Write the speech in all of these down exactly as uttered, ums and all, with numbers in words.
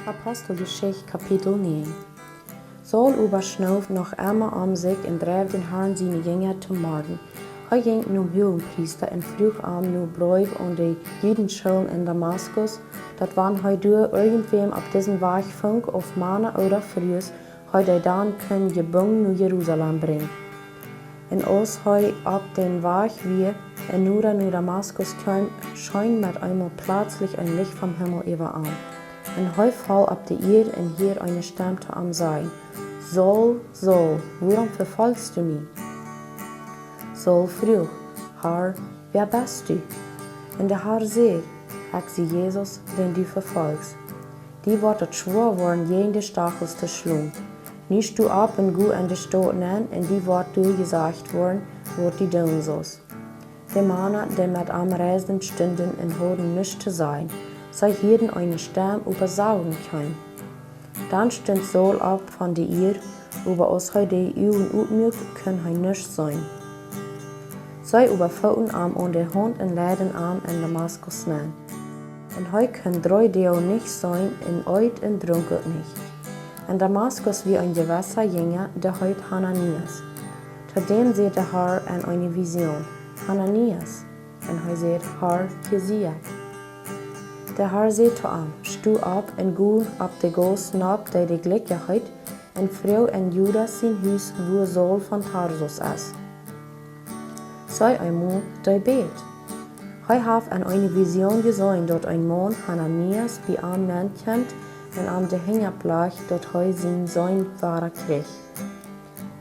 Aposteljeschicht, Kapitel näajen. Saul oba schnoof noch emma om sikj un dreef dän Harn siene Jinja to Morden. Hee jinkj nom Huagenpriesta un fruach am no Breew aun de Judenschoolen en Damaskus, daut wan hee doa irjentwäm opp disen Wajch funk, auf Mana ooda Frues, hee dee dan kunn jebungen no Jerusalem brinjen. Un aus hee opp dän Wajch wia un noda no Damaskus kjeem, scheen met eemol pletslich een Licht vom Himmel äwa am. Un hee foll opp de Ieed un hieed eene Stemm to am sajen: "Saul, Saul, wuarom vefoljst du mie?" Saul fruach: "Har, wäa best du?" Un de Har säd: "Ekj sie Jesus, dän du vefoljst. Die woat daut schwoa woaren, jäajen de Stachels to schlonen. Nu sto opp un go en de Staut nenn, un die woat doa jesajcht woaren, waut du doonen saust." De Mana, dee met am reisden, stunden un hauden nuscht to sajen. See hieeden eene Stemm, oba sagen kjeenen. Dan stunt Saul opp von de Ieed, oba aus hee de Uagen opmuak, kunn hee nuscht seenen. See oba footen am aun de Haunt un leiden am en Damaskus nenn. Un hee kunn dree Doag nich seenen un eet un drunk uk nich. En Damaskus wia een jewessa Jinja, dee heet Hananias. To däm säd de Har en eene Vision: "Hananias." Un hee säd: "Har, hia sie ekj." De Har säd to am: "Sto opp un go opp de Gauss nopp, dee de Glikja heet, un froag en Judas sien Hus, wua Saul von Tarsus es. See eemol, dee bät. Hee haft en eene Vision jeseenen, daut een Maun, Hananias, bie am nenn kjemt un am de Henj opplajcht, daut hee sienen Sän wada kjricht."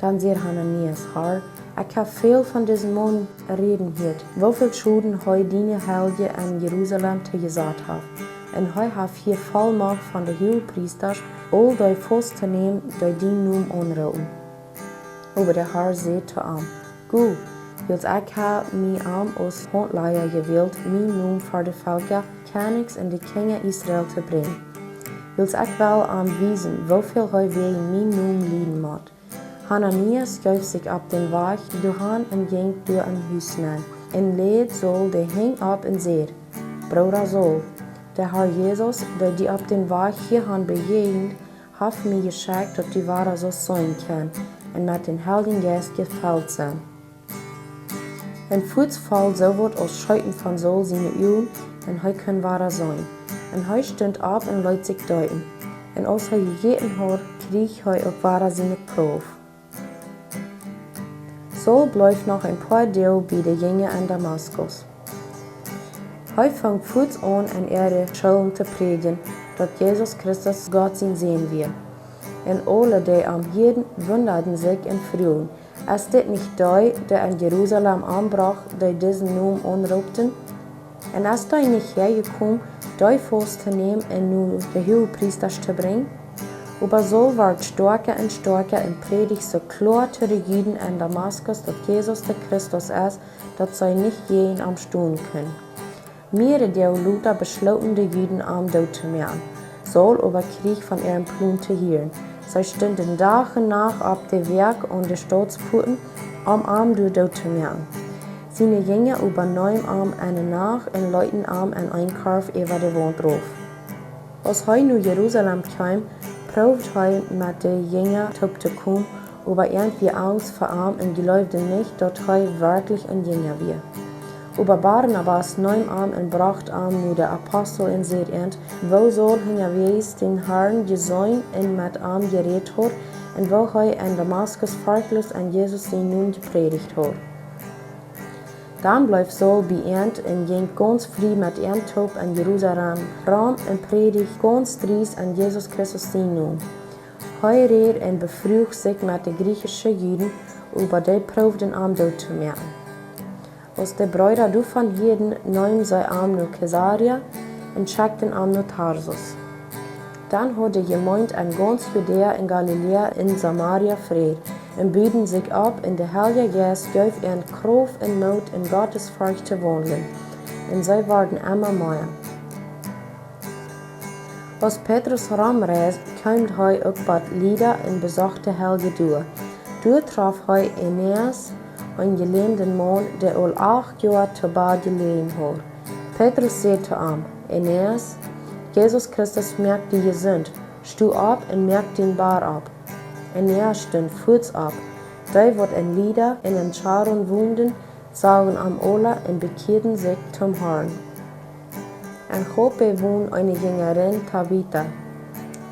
Dan säd Hananias: "Har, ekj hab väl von disen Maun räden jehieet, woo väl Schoden hee diene Heilje en Jerusalem tojesat haft. Un hee haft hia Vollmacht von de Huagepriesta, aul dee faust to nämen, dee dienen Nomen aunroopen." Oba de Har säd to am: "Go, wiels ekj hab mie am aus Haundlaja jewält, mienen Nomen ver de Velkja, Kjennichs un de Kjinja Israel to brinjen. Wiels ekj well am wiesen, woo väl hee wäajen mienen Nomen lieden mott." Hananias jeef sikj opp dän Wajch doahan un jinkj doa em Hus nenn, un läd Saul de Henj opp un säd: "Brooda Saul, de Har Jesus, dee die opp dän Wajch hiahan bejäajent, haft mie jeschekjt, daut du wada saust seenen kjennen un met dän Heiljen Jeist jefelt sennen." Un fuaz foll soo waut aus Scheeten von Saul siene Uagen, un hee kunn wada seenen. Un hee stunt opp un leet sikj deepen. Un aus hee jejäten haud, kjrieech hee uk wada siene Krauft. Saul bleef noch een poa Doag bie de Jinja en Damaskus. Hee funk fuaz aun en äare Schoolen to prädjen, daut Jesus Christus Gott sien Sän wia. Un aule, dee am hieeden, wundaden sikj un fruagen: "Es dit nich dee, dee en Jerusalem ombrocht, dee disen Nomen aunroopten? Un es dee nich häajekomen, dee faust to nämen un no de Huagepriesta to brinjen?" Oba Saul wort stoakja un stoakja un prädicht soo kloa to de Juden en Damaskus, daut Jesus de Christus es, daut see nich jäajen am stonen kunnen. Mierere Doag lota beschlooten de Juden, am doot to moaken. Saul oba kjrieech von äaren Plon to hieren. See stunden Dach un Nacht opp de Wäakj aun de Stautspuaten, om am doa doot to moaken. Siene Jinja oba neemen am enne Nacht un leeten am en een Korf äwa de Waunt rauf. Aus hee no Jerusalem kjeem, proowd hee met de Jinja toop to komen, oba an wia Angst fa am un jleewden nich, daut hee werkjlich een Jinja wia. Oba Barnabas neem am un brocht am no de Apostel un säd an, woo Saul unjawäajes dän Harn jeseenen un met am jerädt haud, un woo hee en Damaskus forchtloos en Jesus sienen Nomen jeprädicht haud. Dan bleef Saul bie an un jinkj gaunz frie met an toop en Jerusalem rom un prädicht gaunz driest en Jesus Christus sienen Nomen. Hee räd un befruach sikj met de griechische Juden, oba dee proowden am doot to moaken. Aus de Breeda doavon hieeden, neemen see am no Caesarea un schekjten am no Tarsus. Dan haud de Jemeent en gaunz Judäa un Galiläa un Samaria Fräd, un buden sikj opp, un de Heilja Jeist jeef an Krauft un Moot, en Gottesforcht to waundlen, un see worden emma mea. Aus Petrus romreisd, kjeem hee uk bie Lidda un besocht de Heilje doa. Doa trof hee Aeneas, een jelämden Maun, dee aul acht Joa to Bad jeläajen haud. Petrus säd to am: "Aeneas, Jesus Christus moakt die jesunt. Sto opp un moak dien Bad opp. Un hee stunt fuaz opp. Dee, waut en Lida un en Saron wonden, sagen am aula un bekjieeden sikj toom Harn. En Joppe wond eene Jinjarin Tabita,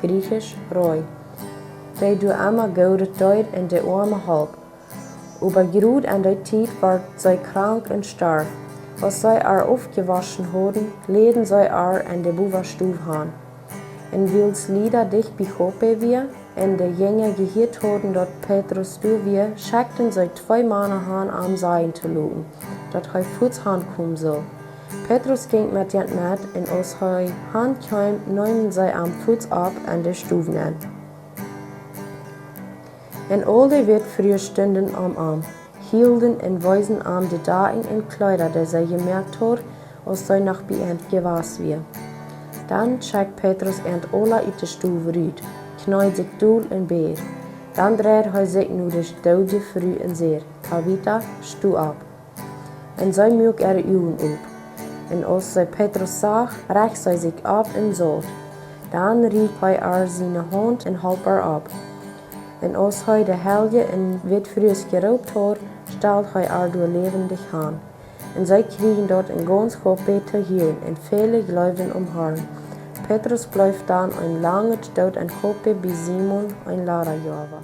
griechische Roi, dee doa emma Goodet deed un de Oame holp. Oba jrod en dee Tiet wort see krank un storf. Aus see ar aufjewoschen hauden, läden see ar en de Bowastow han. Un wiels Lida dicht bie Joppe wia, un de Jinja jehieet hauden, daut Petrus doa wia, schekjten see twee Mana han, am sajen to loten, daut hee fuaz han komen sull. Petrus jinkj met an met, un aus hee han kjeem, neemen see am fuaz opp en de Stow nenn. Un aul de Wätfrues stunden om am, hielden un weesen am de Dakjen un Kjleeda, dee see jemoakt haud, aus see noch bie an jewast wia. Dan schekjt Petrus an aula ut de Stow rut, kjneed sikj dol un bäd. Dan dreid hee sikj no de doodje Fru un säd: "Tabita, sto opp." Un see muak äare Uagen op. Un aus see Petrus sach, rajcht see sikj opp un saut. Dan rieekjt hee ar siene Haunt un holp ar opp. Un aus hee de Helje un Wätfrues jeroopt haud, stald hee ar doa läwendich han. Un see kjrieejen daut en gaunz Joppe to hieren, un väle jleewden aum Harn. Petrus bleef dan een langet Tiet en Joppe bie Simon, een Ladajoawa.